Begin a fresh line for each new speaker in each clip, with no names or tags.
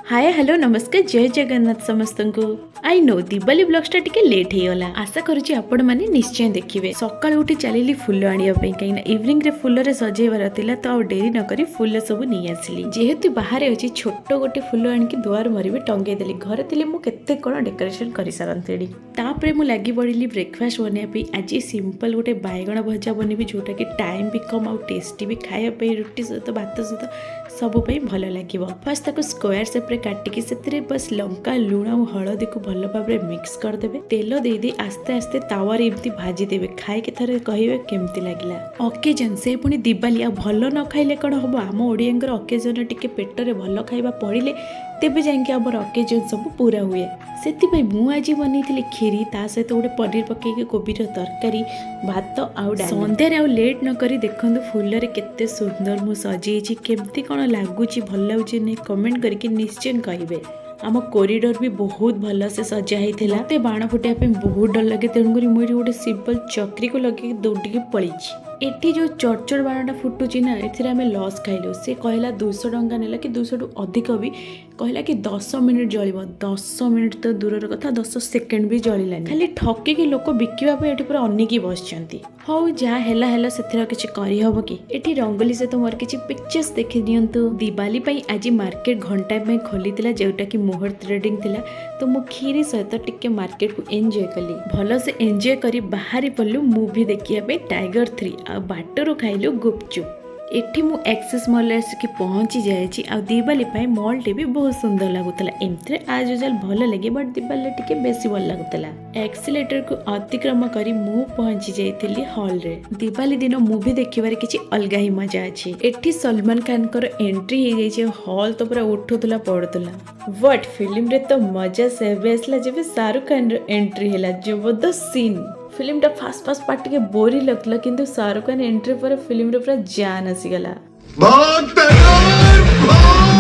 ହାଏ, hello, ନମସ୍କାର, ଜୟ ଜଗନ୍ନାଥ ସମସ୍ତଙ୍କୁ। I no, Diwali ବ୍ଲଗ୍ସଟା ଟିକେ ଲେଟ୍ ହେଇଗଲା। ଆଶା କରୁଛି ଆପଣମାନେ ନିଶ୍ଚୟ ଦେଖିବେ। ସକାଳୁ ଉଠି ଚାଲିଲି ଫୁଲ ଆଣିବା ପାଇଁ, କାହିଁକିନା ଇଭିନିଂରେ ଫୁଲରେ ସଜେଇବାର ଥିଲା। ତ ଆଉ ଡେରି ନକରି ଫୁଲ ସବୁ ନେଇ ଆସିଲି। ଯେହେତୁ ବାହାରେ ଅଛି, ଛୋଟ ଗୋଟେ ଫୁଲ ଆଣିକି ଦୁଆର ମୁହଁରେ ବି ଟଙ୍ଗେଇ ଦେଲି। ଘରେ ଥିଲେ ମୁଁ କେତେ କ'ଣ ଡେକୋରେସନ୍ କରିସାରନ୍ତିଣି। ତାପରେ ମୁଁ ଲାଗି ପଡ଼ିଲି ବ୍ରେକଫାଷ୍ଟ ବନେଇବା ପାଇଁ। ଆଜି ସିମ୍ପଲ୍ ଗୋଟେ ବାଇଗଣ ଭଜା ବନେଇବି, ଯେଉଁଟାକି ଟାଇମ୍ ବି କମ୍ ଆଉ ଟେଷ୍ଟି ବି। ଖାଇବା ପାଇଁ ରୁଟି ସହିତ, ଭାତ ସହିତ, ସବୁ ପାଇଁ ଭଲ ଲାଗିବ। ଫାର୍ଷ୍ଟ ତାକୁ ସ୍କୋୟାର ସେପ୍ରେ କାଟିକି ସେଥିରେ ବାସ୍ ଲଙ୍କା, ଲୁଣ ଆଉ ହଳଦୀକୁ ଭଲ ଭାବରେ ମିକ୍ସ କରିଦେବେ। ତେଲ ଦେଇ ଦେଇ ଆସ୍ତେ ଆସ୍ତେ ତାୱାରେ ଏମିତି ଭାଜିଦେବେ। ଖାଇକି ଥରେ କହିବେ କେମିତି ଲାଗିଲା। ଅକେଜନ୍, ସେ ପୁଣି ଦିବାଲି, ଆଉ ଭଲ ନ ଖାଇଲେ କ'ଣ ହେବ? ଆମ ଓଡ଼ିଆଙ୍କର ଅକେଜନ୍ ଟିକେ ପେଟରେ ଭଲ ଖାଇବା ପଡ଼ିଲେ ତେବେ ଯାଇକି ଆମର ଅକେଜନ୍ ସବୁ ପୁରା ହୁଏ। ସେଥିପାଇଁ ମୁଁ ଆଜି ବନେଇଥିଲି କ୍ଷୀରି, ତା ସହିତ ଗୋଟେ ପନିର ପକେଇକି କୋବିର ତରକାରୀ, ଭାତ ଆଉ ଡାଲି। ସନ୍ଧ୍ୟାରେ ଆଉ ଲେଟ୍ ନ କରି ଦେଖନ୍ତୁ, ଫୁଲରେ କେତେ ସୁନ୍ଦର ମୁଁ ସଜେଇଛି। କେମିତି କ'ଣ ଲାଗୁଛି, ଭଲ ଲାଗୁଛି ନାହିଁ, କମେଣ୍ଟ କରିକି ନିଶ୍ଚୟ କହିବେ। ଆମ କରିଡର ବି ବହୁତ ଭଲସେ ସଜା ହେଇଥିଲା। ମୋତେ ବାଣ ଫୁଟାଇବା ପାଇଁ ବହୁତ ଡର ଲାଗେ, ତେଣୁକରି ମୁଁ ଏଠି ଗୋଟେ ସିମ୍ପଲ୍ ଚକ୍ରିକୁ ଲଗେଇକି ଦୌଡ଼ିକି ପଳେଇଛି। ଏଠି ଯେଉଁ ଚଡ଼ଚଡ଼ ବାଣଟା ଫୁଟୁଛି ନା, ଏଥିରେ ଆମେ ଲସ୍ ଖାଇଲୁ। ସେ କହିଲା 200 ଟଙ୍କା ନେଲା କି 200ଠୁ ଅଧିକ ବି କହିଲା କି 10 ମିନିଟ୍ ଜଳିବ। 10 ମିନିଟ୍ ତ ଦୂରର କଥା, 10 ସେକେଣ୍ଡ ବି ଜଳିଲାନି। ଖାଲି ଠକିକି ଲୋକ ବିକିବା ପାଇଁ ଏଠି ପୁରା ଅନେଇକି ବସିଛନ୍ତି। ହଉ, ଯାହା ହେଲା ହେଲା, ସେଥିରେ ଆଉ କିଛି କରିହବ କି? ଏଠି ରଙ୍ଗୋଲି ସହିତ ମୋର କିଛି ପିକ୍ଚର୍ସ ଦେଖି ନିଅନ୍ତୁ। ଦିୱାଲି ପାଇଁ ଆଜି ମାର୍କେଟ ଘଣ୍ଟା ପାଇଁ ଖୋଲିଥିଲା, ଯେଉଁଟାକି ମୁହୂର୍ତ୍ତ ଟ୍ରେଡିଂ ଥିଲା। ତ ମୁଁ କ୍ଷୀରି ସହିତ ଟିକେ ମାର୍କେଟକୁ ଏନ୍ଜୟ କଲି। ଭଲସେ ଏନ୍ଜୟ କରି ବାହାରି ପଡ଼ିଲୁ ମୁଭି ଦେଖିବା ପାଇଁ, ଟାଇଗର 3। ଆଉ ବାଟରୁ ଖାଇଲୁ ଗୁପଚୁପ୍। ଏଠି ମୁଁ ଆକ୍ସେସ୍ ମଲ୍ରେ ଆସିକି ପହଞ୍ଚି ଯାଇଛି। ଆଉ ଦିୱାଲି ପାଇଁ ମଲ୍ଟି ବି ବହୁତ ସୁନ୍ଦର ଲାଗୁଥିଲା। ଏମିତିରେ ଆଜ୍ ୟୁଜୁଆଲ୍ ଭଲ ଲାଗେ, ବଟ୍ ଦିୱାଲିରେ ଟିକେ ବେଶୀ ଭଲ ଲାଗୁଥିଲା। ଏସ୍କାଲେଟରକୁ ଅତିକ୍ରମ କରି ମୁଁ ପହଞ୍ଚି ଯାଇଥିଲି ହଲ୍ରେ। ଦିୱାଲି ଦିନ ମୁଭି ଦେଖିବାରେ କିଛି ଅଲଗା ହିଁ ମଜା ଅଛି। ଏଠି ସଲମାନ ଖାନଙ୍କର ଏଣ୍ଟ୍ରି ହେଇଯାଇଛି। ହଲ୍ ତ ପୁରା ଉଠୁଥିଲା ପଡୁଥିଲା। ବଟ୍ ଫିଲ୍ମରେ ତ ମଜା ସେବେ ଆସିଲା ଯେବେ ଶାହରୁଖ ଖାନର ଏଣ୍ଟ୍ରି ହେଲା। ଜବରଦସ୍ତ ସିନ୍। ଫିଲ୍ମଟା ଫାଷ୍ଟ ଫାଷ୍ଟ ପାର୍ଟ ଟିକେ ବୋରିଂ ଲାଗୁଥିଲା, କିନ୍ତୁ ଶାହରୁଖ ଖାନ ଏଣ୍ଟ୍ରି ପରେ ଫିଲ୍ମରେ ପୁରା ଜାନ୍ ଆସିଗଲା।
भाग टाइगर, भाग!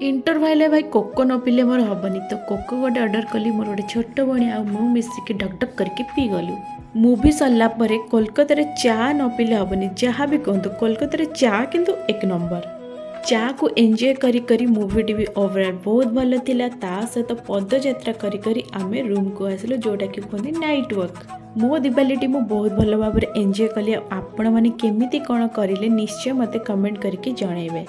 ଇଣ୍ଟରଭାଲରେ ଭାଇ କୋକୋ ନ ପିଇଲେ ମୋର ହବନି। ତ କୋକୋ ଗୋଟେ ଅର୍ଡ଼ର କଲି। ମୋର ଗୋଟେ ଛୋଟ ଭଉଣୀ ଆଉ ମୁଁ ମିଶିକି ଢକ୍ ଢକ୍ କରିକି ପିଇଗଲୁ। ମୁଭି ସରିଲା ପରେ କୋଲକାତାରେ ଚା ନ ପିଇଲେ ହବନି। ଯାହା ବି କୁହନ୍ତୁ, କୋଲକାତାରେ ଚା କିନ୍ତୁ ଏକ ନମ୍ବର। ଚାକୁ ଏନ୍ଜୟ କରି କରି ମୁଭିଟି ବି ଓଭରଅଲ୍ ବହୁତ ଭଲ ଥିଲା। ତା ସହିତ ପଦଯାତ୍ରା କରି କରି ଆମେ ରୁମ୍କୁ ଆସିଲୁ, ଯେଉଁଟାକି କୁହନ୍ତି ନାଇଟ୍ ୱାକ୍। ମୋ ଦିୱାଲିଟି ମୁଁ ବହୁତ ଭଲ ଭାବରେ ଏନ୍ଜୟ କଲି। ଆଉ ଆପଣମାନେ କେମିତି କ'ଣ କରିଲେ, ନିଶ୍ଚୟ ମୋତେ କମେଣ୍ଟ କରିକି ଜଣାଇବେ।